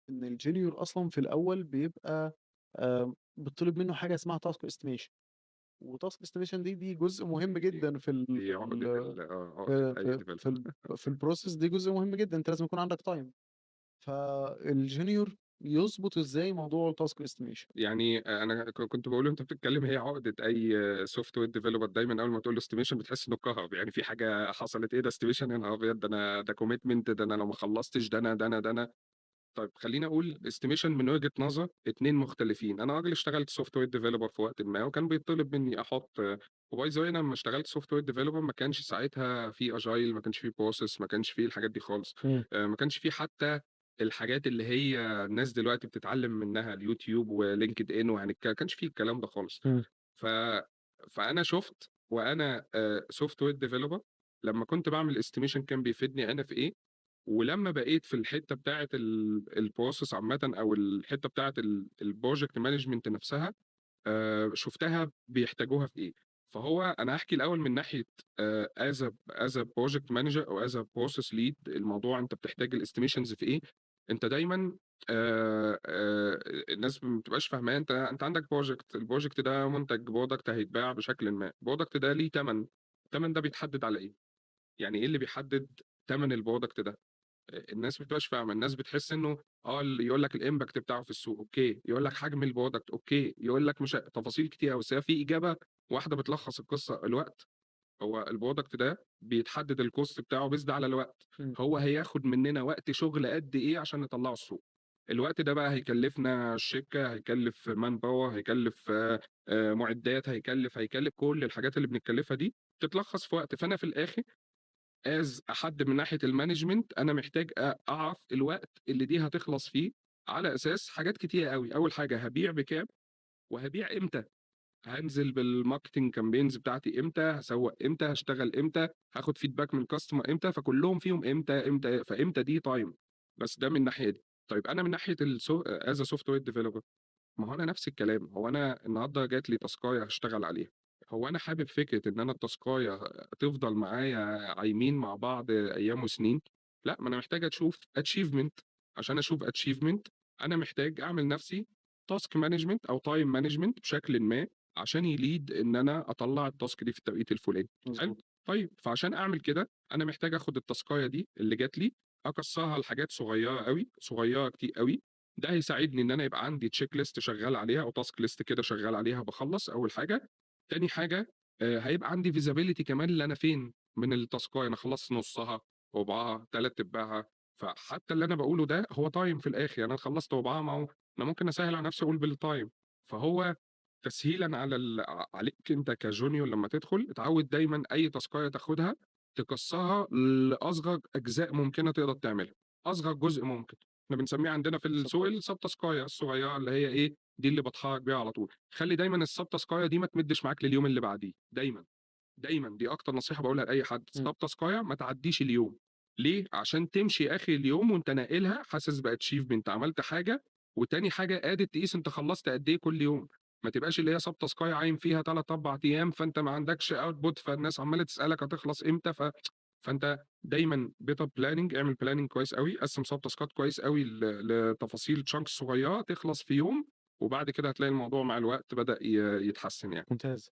إن الjunior أصلًا في الأول بيبقى بيطلب منه حاجة اسمها task estimation، وtask estimation دي جزء مهم دي جدًا في ال دي في عقدة ال ال آه، عقدة في أي في في developer. ال في الprocess، دي جزء مهم جدًا، أنت لازم يكون عندك time. فالjunior يضبط إزاي موضوع الtask estimation؟ يعني أنا كنت باقول وأنت بتتكلم هي عقدة أي software developer، دايمًا أول ما تقول له estimation بتحس إنه اتكهرب، يعني في حاجة حصلت، إيه ده estimation، يا نهار أبيض! ده أنا ده commitment، ده أنا لو ما خلصتش ده أنا ده أنا ده أنا. طيب خلّيني أقول estimation من وجهة نظر 2 مختلفين. أنا راجل اشتغلت software developer في وقتٍ ما، وكان بيطلب مني أحط، وby the way أنا لمّا اشتغلت software developer ما كانش ساعتها في agile، ما كانش في process، ما كانش في الحاجات دي خالص. إمم. ما كانش في حتى الحاجات اللي هي الناس دلوقتي بتتعلم منها اليوتيوب وLinkedIn، ما كانش في الكلام ده خالص. إمم. ف فأنا شُفت وأنا software developer لمّا كنت باعمل estimation كان بيفيدني أنا في إيه، ولمّا بقيت في الحتّة بتاعة الprocess عامةً أو الحتّة بتاعة الproject management نفسها، شُفتها بيحتاجوها في إيه. فهو أنا هاحكي الأول من ناحية as a project manager أو as a process lead، الموضوع أنت بتحتاج الestimations في إيه. أنت دايمًا الناس ما بتبقاش فاهماه، أنت عندك project، الproject ده منتج product هيتباع بشكلٍ ما، الproduct ده ليه تَمَن، التَمَن ده بيتحدد على إيه؟ يعني إيه اللي بيحدد تَمَن الproduct ده؟ الناس ما بتبقاش فاهمة، الناس بتحس إنه اللي يقول لك الimpact بتاعه في السوق okay، يقول لك حجم الproduct okay، يقول لك مش تفاصيل كتير أوي، بس هي في إجابة واحدة بتلخّص القصة، الوقت. هو الproduct ده بيتحدد الcost بتاعه based على الوقت، إمم. هو هياخد مننا وقت شغل قد إيه عشان نطلّعه السوق. الوقت ده بقى هيكلّفنا الشركة، هيكلّف man power، هيكلّف مُعدات، هيكلّف كل الحاجات اللي بنتكلّفها دي تتلخّص في وقت. فأنا في الآخر as حد من ناحية الmanagement أنا محتاج أعرف الوقت اللي دي هتخلص فيه على أساس حاجات كتيرة أوي. أول حاجة هابيع بكام وهابيع إمتى، هانزل بالmarketing campaigns بتاعتي إمتى، هاسوّق إمتى، هاشتغل إمتى، هاخد feedback من الcustomer إمتى، فكلّهم فيهم إمتى، إمتى، فإمتى دي time. بس ده من الناحية دي. طيب أنا من ناحية as a software developer، ما هو أنا نفس الكلام، هو أنا النهارده جات لي تاسكاية هاشتغل عليها، هو أنا حابب فكرة إن أنا التاسكاية تفضل معايا عايمين مع بعض أيام وسنين؟ لأ، ما أنا محتاج أشوف achievement. عشان أشوف achievement أنا محتاج أعمل نفسي task management أو time management بشكلٍ ما عشان يlead إن أنا أطلّع الtask دي في التوقيت الفلاني، حلو؟ مضبوط. طيب فعشان أعمل كده أنا محتاج آخد التاسكاية دي اللي جات لي أكسّرها لحاجات صغيرة أوي، صغيرة كتير أوي. ده هيساعدني إن أنا يبقى عندي check list شغّال عليها أو task list كده شغّال عليها باخلّص أول حاجة. تاني حاجة هيبقى عندي visibility كمان اللي أنا فين من التاسكاية، أنا خلصت نُصّها، ربعها، تلات أرباعها، فحتى اللي أنا باقوله ده هو time في الآخر، يعني أنا خلصت ربعها، ما هو أنا ممكن أسهّل على نفسي أقول بالtime. فهو تسهيلًا على ال ع عليك أنت كjunior لمّا تدخل، اتعوّد دايمًا أي تاسكاية تاخدها تكسّرها لأصغر أجزاء ممكنة تقدر تعملها، أصغر جزء ممكن. إحنا بنسميها عندنا في السوق sub الsub تاسكاية الصغيرة اللي هي إيه، دي اللي باتحرك بيها على طول. خلّي دايمًا الsub تاسكاية دي ما تمدّش معاك لليوم اللي بعديه، دايمًا، دايمًا دي أكتر نصيحة باقولها لأي حد، إمم. sub تاسكاية ما تعدّيش اليوم. ليه؟ عشان تمشي آخر اليوم وأنت ناقلها حاسس بachievement، عملت حاجة، وتاني حاجة قادر تقيس أنت خلّصت قد إيه كل يوم، ما تبقاش اللي هي sub تاسكاية عايم فيها 3، 4 أيام فأنت ما عندكش output، فالناس عمّالة تسألك هتخلص إمتى، فأنت دايمًا better planning، اعمل planning كويس أوي، قسّم sub تاسكات كويس أوي لتفاصيل chunks صغيرة تخلص في يوم، وبعد كده هتلاقي الموضوع مع الوقت بدأ يتحسن يعني. ممتاز.